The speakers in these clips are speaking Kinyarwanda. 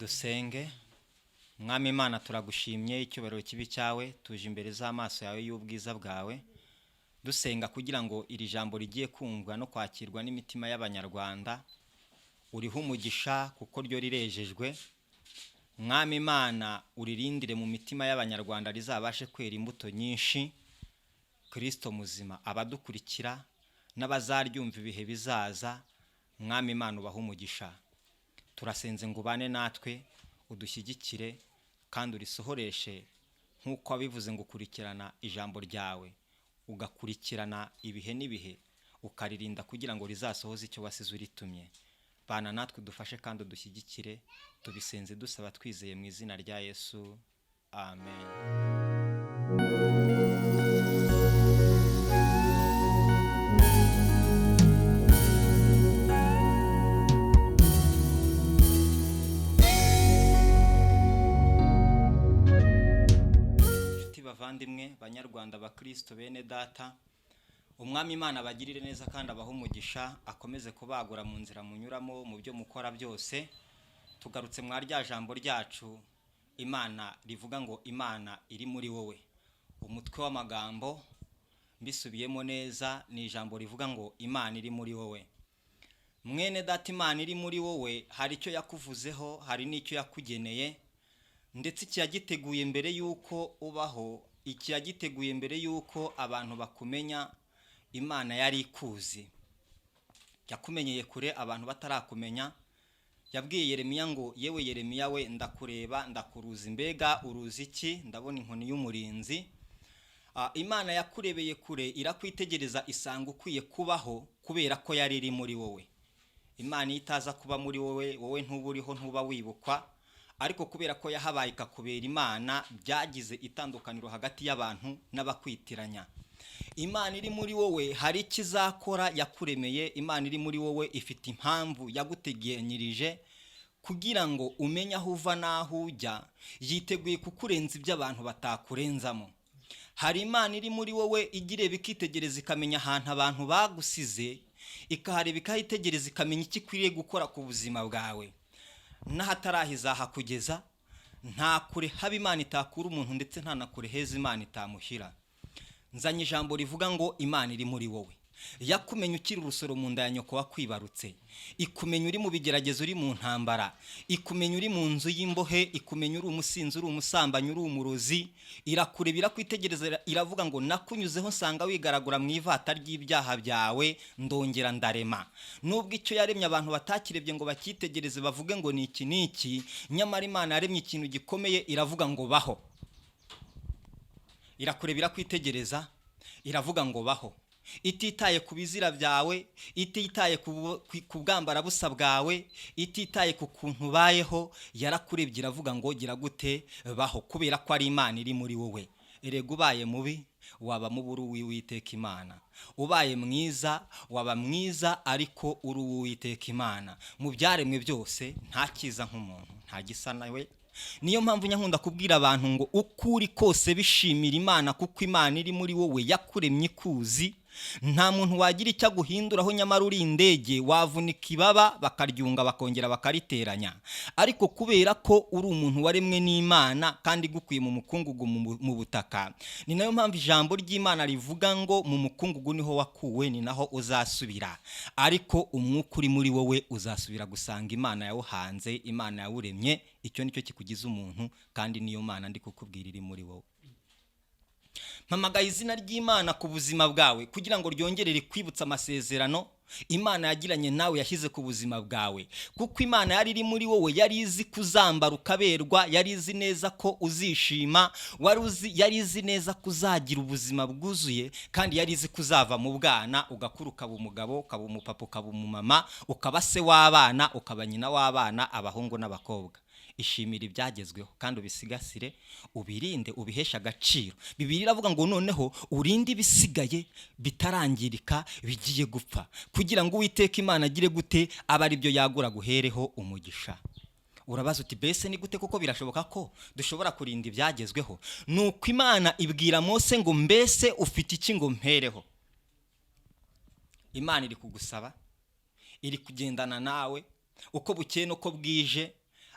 Dusenge. Mwami Imana, turagushimye, icyubahiro kibi cyawe. Tuje imbere z'amaso yawe y'ubwiza bwawe, dusenga kugira ngo iri jambo rigiye kumvwa no kwakirwa n'imitima y'Abanyarwanda uriho umugisha, kuko ryo rirejejwe. Mwami Imana, uririndire mu mitima y'Abanyarwanda, rizabashe kwera imbuto nyinshi. Kirisito muzima, abadukurikira n'abazaryumva ibihe bizaza, Mwami Imana, ubahe umugisha. Turasenze ngo ubane natwe, udushyigikire kandi urisohoreshe nk'uko wabivuze, ngo ukurikirana ijambo ryawe, ugakurikirana ibihe n'ibihe, ukaririnda kugira ngo rizasohoze icyo wasize uritumye. Bana natwe, udufashe kandi udushyigikire. Tubisenze dusaba twizeye mu izina rya Yesu, amen. Inshuti, bavandimwe, Banyarwanda, Bakristo, bene data, Umwami Imana abagirire neza kandi abahe umugisha, akomeze kubagura mu nzira munyuramo, mu byo mukora byose. Tugarutse mwa rya jambo ryacu Imana rivuga ngo "Imana iri muri wowe". Umutwe w'amagambo, mbisubiyemo neza, ni ijambo rivuga ngo "Imana iri muri wowe". Mwene data, Imana iri muri wowe hari icyo yakuvuzeho, hari n'icyo yakugeneye, ndetse iki yagiteguye mbere y'uko ubaho, iki yagiteguye mbere y'uko abantu bakumenya. Imana yari ikuzi, yakumenyeye kure abantu batarakumenya. Yabwiye Yeremiya ngo: "Yewe Yeremiya we, ndakureba, ndakuruzi." Mbega uruzi iki? Ndabona inkoni y'umurinzi. Imana yakurebeye kure, irakwitegereza, isanga ukwiye kubaho kubera ko yari iri muri wowe. Imana iyo itaza kuba muri wowe, wowe ntuba uriho, ntuba wibukwa. Ariko kubera ko yahabaye ikakubera Imana, byagize itandukaniro hagati y'abantu n'abakwitiranya. Imana iri muri wowe hari icyo izakora yakuremeye. Imana iri muri wowe ifite impamvu yaguteganyirije kugira ngo umenye aho uva n'aho ujya. Yiteguye kukurenza ibyo abantu batakurenzamo. Hari Imana iri muri wowe ijya ireba, ikitegereza, ikamenya ahantu abantu bagusize, ikahareba, ikahitegereza, ikamenya icyo ikwiriye gukora ku buzima bwawe. N'ahataraha izahakugeza. Nta kure haba Imana itakura umuntu, ndetse nta na kure heza Imana itamushyira. Nzanye ijambo rivuga ngo Imana iri muri wowe yakumenya ukiri urusoro mu nda ya nyoko wakwibarutse, ikumenya uri mu bigeragezo, uri mu ntambara, ikumenya uri mu nzu y'imbohe, ikumenya uri umusinzi, uri umusambanyi, uri umurozi. Irakureba, irakwitegereza, iravuga ngo: "Nakunyuzeho nsanga wigaragura mu ivata ry'ibyaha byawe, ndongera ndarema." Nubwo icyo yaremye abantu batakirebye ngo bacyitegereze bavuge ngo ni iki n'iki, nyamara Imana yaremye ikintu gikomeye, iravuga ngo baho. Irakureba, irakwitegereza, iravuga ngo baho, ititaye ku bizira byawe, ititaye ku bwambarabusa bwawe, ititaye ku kuntu ubayeho. Yarakurebye, iravuga ngo gira gute? Baho, kubera ko ari Imana iri muri wowe. Erega ubaye mubi waba mubi uri uw'Uwiteka Imana, ubaye mwiza waba mwiza ariko uri uw'Uwiteka Imana. Mu byaremwe byose nta cyiza nk'umuntu, nta gisa nawe. Niyo mpamvu nyankunda kubwira abantu ngo uko uri kose bishimira Imana, kuko Imana iri muri wowe yakuremye ikuzi. Nta muntu wagira icyo aguhinduraho. Nyamara uri indege, wavunika ibaba bakaryunga, bakongera bakariteranya. Ariko kubera ko uri umuntu waremwe n'Imana kandi igukuye mu mukungugu, mu butaka, ni nayo mpamvu ijambo ry'Imana rivuga ngo mu mukungugu niho wakuwe, ni naho uzasubira. Ariko umwuka uri muri wowe uzasubira gusanga Imana yawuhanze, Imana yawuremye. Icyo nicyo kikugize umuntu, kandi niyo Mana ndi kukubwira iri muri wowe. Mpamagaye izina ry'Imana ku buzima bwawe kugira ngo ryongere rikwibutse amasezerano Imana yagiranye nawe, yashyize ku buzima bwawe. Kuko Imana yari iri muri wowe, yari izi kuzambara ukaberwa, yari izi neza ko uzishima, wari uzi, yari izi neza ko uzagira ubuzima bwuzuye, kandi yari izi ko uzava mu bwana ugakura, ukaba umugabo, ukaba umupapa, ukaba umumama, ukaba se w'abana, ukaba nyina w'abana, abahungu n'abakobwa. Ishimira ibyagezweho kandi ubisigasire, ubirinde, ubiheshe agaciro. Bibiliya iravuga ngo noneho urinde ibisigaye bitarangirika, bigiye gupfa, kugira ngo Uwiteka Imana agire gute? Abe ari byo yagura guhereho umugisha. Urabaza uti: "Mbese ni gute kuko birashoboka ko dushobora kurinda ibyagezweho?" Ni uko Imana ibwira Mose ngo: "Mbese ufite iki ngo mpereho?" Imana iri kugusaba, iri kugendana nawe uko bukeye n'uko bwije.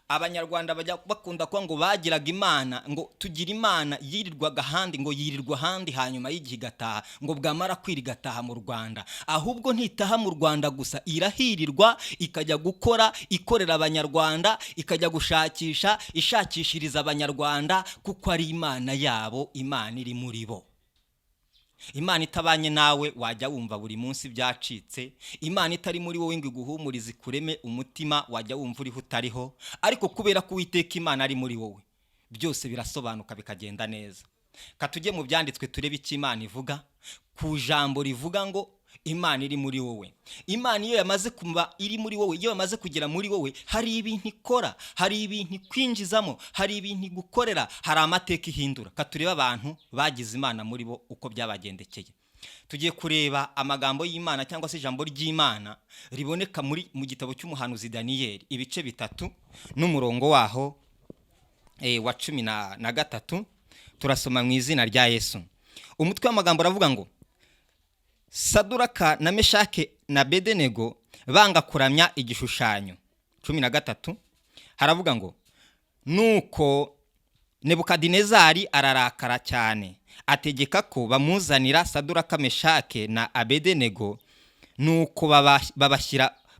Abanyarwanda bajya bakunda kuba ngo bagiraga Imana, ngo tugira Imana yirirwaga ahandi, ngo yirirwa ahandi hanyuma y'igihe igataha, ngo bwamara kwira igataha mu Rwanda. Ahubwo ntitaha mu Rwanda gusa, irahirirwa ikajya gukora, ikorera Abanyarwanda, ikajya gushakisha, ishakishiriza Abanyarwanda, kuko ari Imana yabo, Imana iri muri bo. Imana itabanye nawe wajya wumva buri munsi byacitse. Imana itari muri wowe ngo iguhumurize, ikureme umutima, wajya wumva uriho utariho. Ariko kubera ko Uwiteka Imana ari muri wowe, byose birasobanuka bikagenda neza. Katujye mu byanditswe turebe icyo Imana ivuga ku jambo rivuga ngo Imana iri muri wowe. Imana iyo yamaze kuba iri muri wowe, iyo yamaze kugera muri wowe, hari ibintu ikora, hari ibintu ikwinjizamo, hari ibintu igukorera, hari amateka ihindura. Katurebe abantu bagize Imana muri bo uko byabagendekeye. Tugiye kureba amagambo y'Imana cyangwa se ijambo ry'Imana riboneka mu gitabo cy'umuhanuzi Daniyeli, ibice 3 n'umurongo waho wa 13. Turasoma mu izina rya Yesu. Umutwe w'amagambo aravuga ngo Saduraka na Meshake na Bedenego banga kuramya igishushanyo. 13 haravuga ngo nuko Nebukadinezari ararakara cyane, ategeka ko bamuzanira Saduraka, Meshake na Abedenego, nuko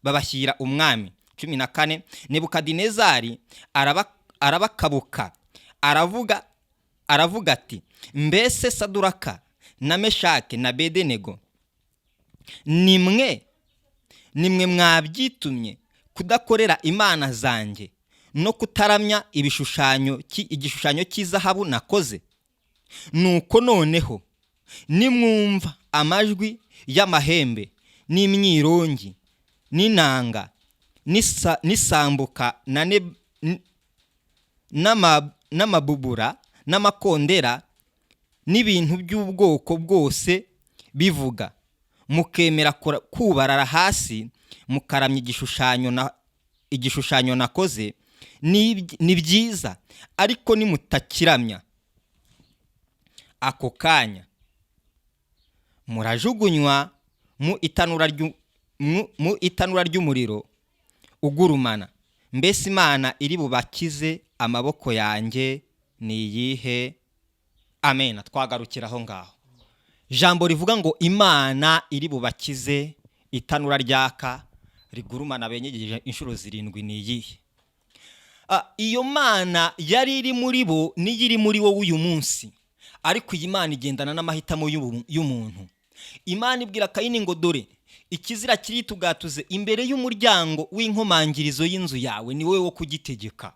babashyira umwami. 14 Nebukadinezari arabakabuka, aravuga ati mbese Saduraka na Meshake na Bedenego nimwe mwabyitumye kudakorera imana zanjye no kutaramya igishushanyo cy'izahabu nakoze? Nuko noneho nimwumva amajwi y'amahembe n'imyirongi n'inanga n'isambuka n'amabubura n'amakondera n'ibintu by'ubwoko bwose bivuga, mukemera kubarara hasi mukaramya igishushanyo nakoze, ni byiza. Ariko nimutakiramya ako kanya murajugunywa mu itanura ry'umuriro ugurumana. Mbese Imana iri bubakize amaboko yanjye ni iyihe? Amen. Twagarukira aho ngaho. Ijambo rivuga ngo Imana iri bubakize itanura ryaka rigurumana benyegeje inshuro 7 ni iyihe? Iyo Mana yari iri muri bo niyo iri muri wowe uyu munsi. Ariko iyi Mana igendana n'amahitamo y'umuntu. Imana ibwira Kayini ngo dore ikizira kiritugatuze imbere y'umuryango w'inkomangirizo y'inzu yawe, ni wowe wo kugitegeka.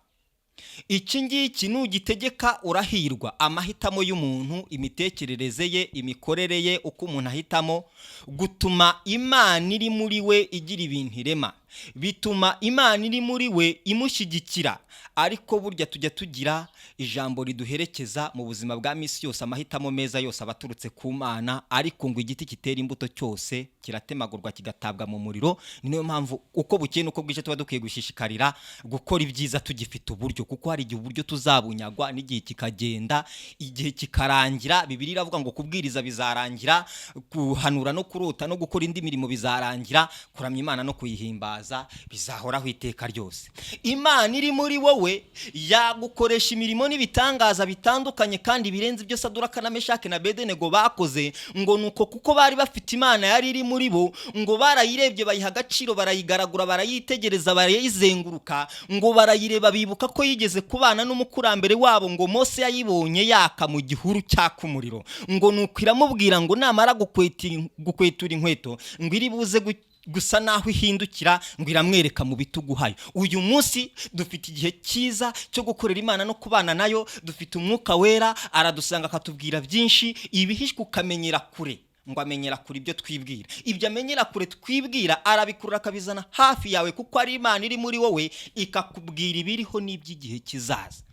Iki ngiki nugitegeka urahirwa. Amahitamo y'umuntu, imitekerereze ye, imikorere ye, uko umuntu ahitamo gutuma Imana iri muri we igira ibintu irema, bituma Imana iri muri we imushyigikira. Ariko burya tujya tugira ijambo riduherekeza mu buzima bwa minsi yose, amahitamo meza yose aba aturutse ku Mana, ariko ngo igiti kitera imbuto cyose kiratemagurwa kigatabwa mu muriro. Ni niyo mpamvu uko bukeye n'uko bwije tuba dukwiye gushishikarira gukora ibyiza tugifite uburyo, kuko hari igihe uburyo tuzabunyagwa n'igihe kikagenda, igihe kikarangira. Bibiliya iravuga ngo kubwiriza bizarangira, kuhanura no kurota no gukora indi mirimo bizarangira, kuramya Imana no kuyihimbaza bizahoraho iteka ryose. Imana iri muri wowe yagukoresha imirimo n'ibitangaza bitandukanye kandi birenze ibyo Saduraka na Meshake na Bedenego bakoze. Ngo nuko kuko bari bafite Imana yari iri muri bo, ngo barayirebye bayiha agaciro, barayigaragura, barayitegereza, barayizenguruka, ngo barayireba bibuka ko yigeze kubana n'umukurambere wabo, ngo Mose yayibonye yaka mu gihuru cyaka umuriro. Ngo nuko iramubwira ngo namara gukwetura inkweto ngo iri buze gusa naho ihindukira, ngo iramwereka mu bitugu hayo. Uyu munsi dufite igihe cyiza cyo gukorera Imana no kubana nayo. Dufite umwuka wera, aradusanga akatubwira byinshi, ibihishwe ukamenyera kure. Ngo amenyera kure ibyo twibwira, ibyo amenyera kure twibwira arabikurura akabizana hafi yawe, kuko ari Imana iri muri wowe, ikakubwira ibiriho n'iby'igihe kizaza,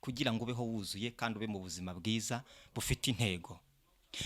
kugira ngo ubeho wuzuye kandi ube mu buzima bwiza bufite intego.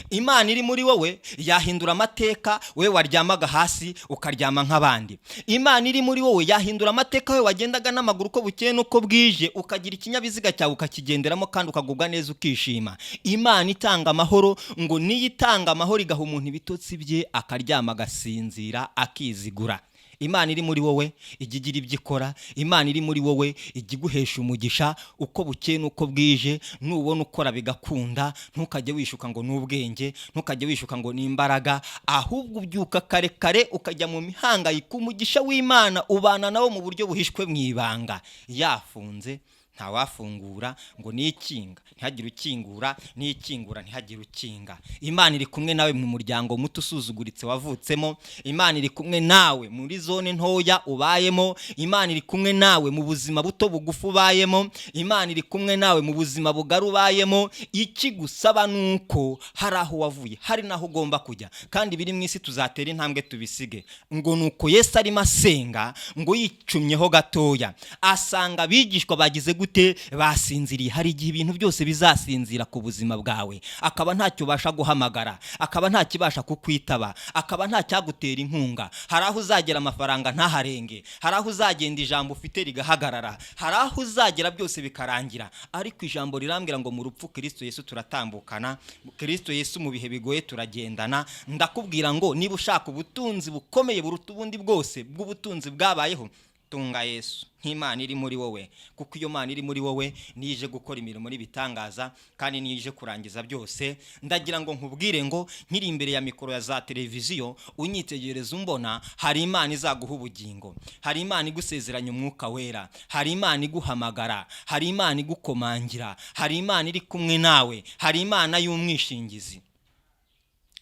Imana iri muri wowe yahindura amateka, we waryamaga hasi ukaryama nk'abandi. Imana iri muri wowe yahindura amateka, we wagendaga n'amaguru uko bukeye n'uko bwije, ukagira ikinyabiziga cyawe ukakigenderamo kandi ukagubwa neza ukishima. Imana itanga amahoro, ngo niyo itanga amahoro igaha umuntu ibitotsi bye, akaryama agasinzira akizigura. Imana iri muri wowe ijya igira ibyo ikora. Imana iri muri wowe ijya iguhesha umugisha uko bukeye n'uko bwije. Nubona ukora bigakunda, ntukajye wishuka ngo ni ubwenge, ntukajye wishuka ngo ni imbaraga, ahubwo ubyuka kare kare ukajya mu mihangayiko. Umugisha w'Imana ubana nawo mu buryo buhishwe mu ibanga. Yafunze ntawafungura, ngo nikinga ntihagire ukingura, nikingura ntihagire ukinga. Imana iri kumwe nawe mu muryango muto usuzuguritse wavutsemo. Imana iri kumwe nawe muri zone ntoya ubayemo. Imana iri kumwe nawe mu buzima buto bugufi ubayemo. Imana iri kumwe nawe mu buzima bugari ubayemo. Ikigusaba ni uko hari aho wavuye, hari n'aho ugomba kujya, kandi biri mu isi tuzatera intambwe tubisige. Ngo ni uko Yesu arimo asenga, ngo yicumyeho gatoya, asanga abigishwa bagize gute? Basinziriye. Hari igihe ibintu byose bizasinzira ku buzima bwawe, akaba ntacyo ubasha guhamagara, akaba ntakibasha kukwitaba, akaba ntacyagutera inkunga. Hari aho uzagera amafaranga ntaharenge, hari aho uzagenda ijambo ufite rigahagarara, hari aho uzagera byose bikarangira. Ariko ijambo rirambwira ngo mu rupfu Kristo Yesu turatambukana, Kristo Yesu mu bihe bigoye turagendana. Ndakubwira ngo niba ushaka ubutunzi bukomeye buruta ubundi bwose bw'ubutunzi bwabayeho, tunga Yesu nk'Imana iri muri wowe, kuko iyo Mana iri muri wowe niyo ije gukora imirimo n'ibitangaza, kandi niyo ije kurangiza byose. Ndagira ngo nkubwire ngo nkiri imbere ya mikoro ya za televiziyo unyitegereza umbona, hari Imana izaguha ubugingo, hari Imana igusezeranya umwuka wera, hari Imana iguhamagara, hari Imana igukomangira, hari Imana iri kumwe nawe, hari Imana y'umwishingizi.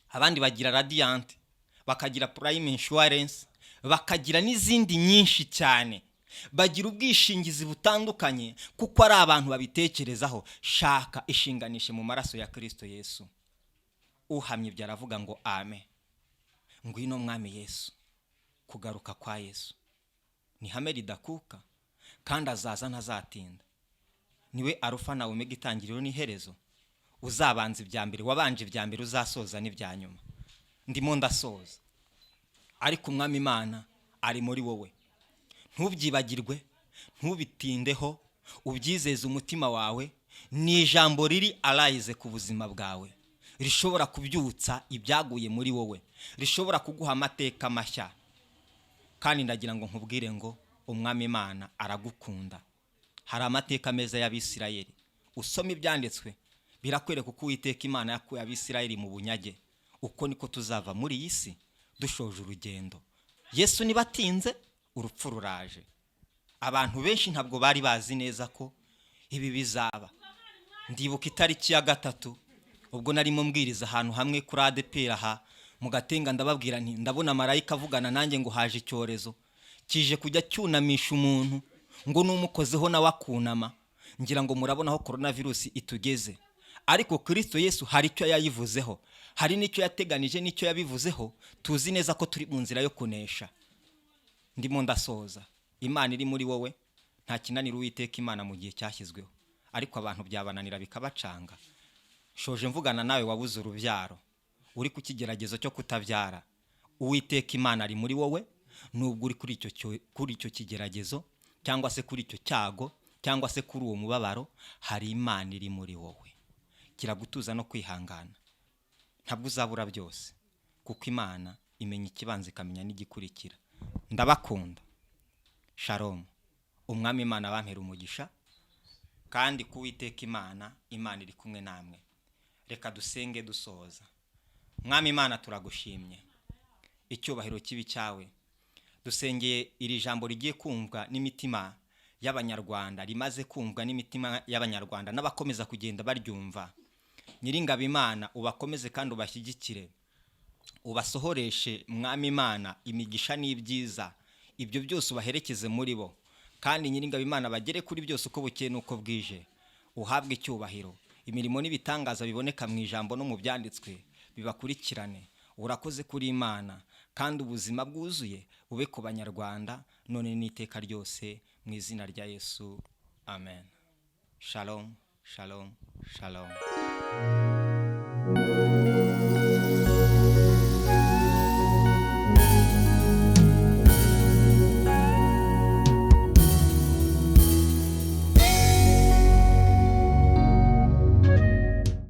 Abandi bagira Radiant, bakagira Prime Insurance, bakagira n'izindi nyinshi cyane. Bagira ubwishingizi butandukanye kuko ari abantu babitekerezaho. Shaka ishinganishe mu maraso ya Kristo Yesu. Uhamye ibyo aravuga ngo amen. Ngwino Mwami Yesu. Kugaruka kwa Yesu ni ihame ridakuka, kandi azaza ntazatinda. Niwe Arufa na Omega, itangiriro n'iherezo. Uzabanza ibya mbere, wabanje ibya mbere, uzasoza n'ibya nyuma. Ndimo ndasoza, ariko Umwami Imana ari muri wowe. Ntubyibagirwe, ntubitindeho, ubyizeze umutima wawe. Ni ijambo riri arayize ku buzima bwawe, rishobora kubyutsa ibyaguye muri wowe, rishobora kuguha amateka mashya. Kandi ndagira ngo nkubwire ngo Umwami Imana aragukunda. Hari amateka meza y'Abisirayeli. Usoma ibyanditswe birakwereka uko Uwiteka Imana yakuye Abisirayeli mu bunyage. Uko niko tuzava muri iyi si dushoje urugendo. Yesu nibatinze, urupfu ruraje. Abantu benshi ntabwo bari bazi neza ko ibi bizaba. Ndibuka itariki ya 3 ubwo narimo mbwiriza ahantu hamwe kuri ADEPR aha mu Gatenga, ndababwira nti ndabona marayika avugana nanjye ngo haje icyorezo kije kujya cyunamisha umuntu, ngo numukozeho nawe akunama. Ngira ngo murabona aho coronavirus itugeze. Ariko Kristo Yesu hari icyo yayivuzeho, hari n'icyo yateganije n'icyo yabivuzeho. Tuzi neza ko turi mu nzira yo kunesha. Ndimo ndasoza. Imana iri muri wowe nta kinanira Uwiteka Imana mu gihe cyashyizweho, ariko abantu byabananira bikabacanga. Shoje mvugana nawe wabuze urubyaro, uri ku kigeragezo cyo kutabyara. Uwiteka Imana ari muri wowe, nubwo uri kuri icyo kigeragezo cyangwa se kuri icyo cyago cyangwa se kuri uwo mubabaro, hari Imana iri muri wowe. Kiragutuza no kwihangana, ntabwo uzabura byose, kuko Imana imenya ikibanza ikamenya n'igikurikira. Ndabakunda. Shalom. Umwami Imana bampera umugisha, kandi ku Uwiteka Imana, Imana iri kumwe namwe. Reka dusenge dusoza. Mwami Imana, turagushimye, icyubahiro kibi cyawe. Dusengeye iri jambo rigiye kumvwa n'imitima y'Abanyarwanda, rimaze kumvwa n'imitima y'Abanyarwanda n'abakomeza kugenda baryumva. Nyiringabo Imana, ubakomeze kandi ubashyigikire, ubasohoreshe Mwami Imana imigisha n'ibyiza, ibyo byose ubaherekeze muri bo. Kandi Nyiringabo Imana, bagere kuri byose uko bukeye n'uko bwije. Uhabwe icyubahiro. Imirimo n'ibitangaza biboneka mu ijambo no mu byanditswe bibakurikirane. Urakoze kuri Imana, kandi ubuzima bwuzuye bube ku Banyarwanda none n'iteka ryose, mu izina rya Yesu, amen. Shalom, shalom, shalom.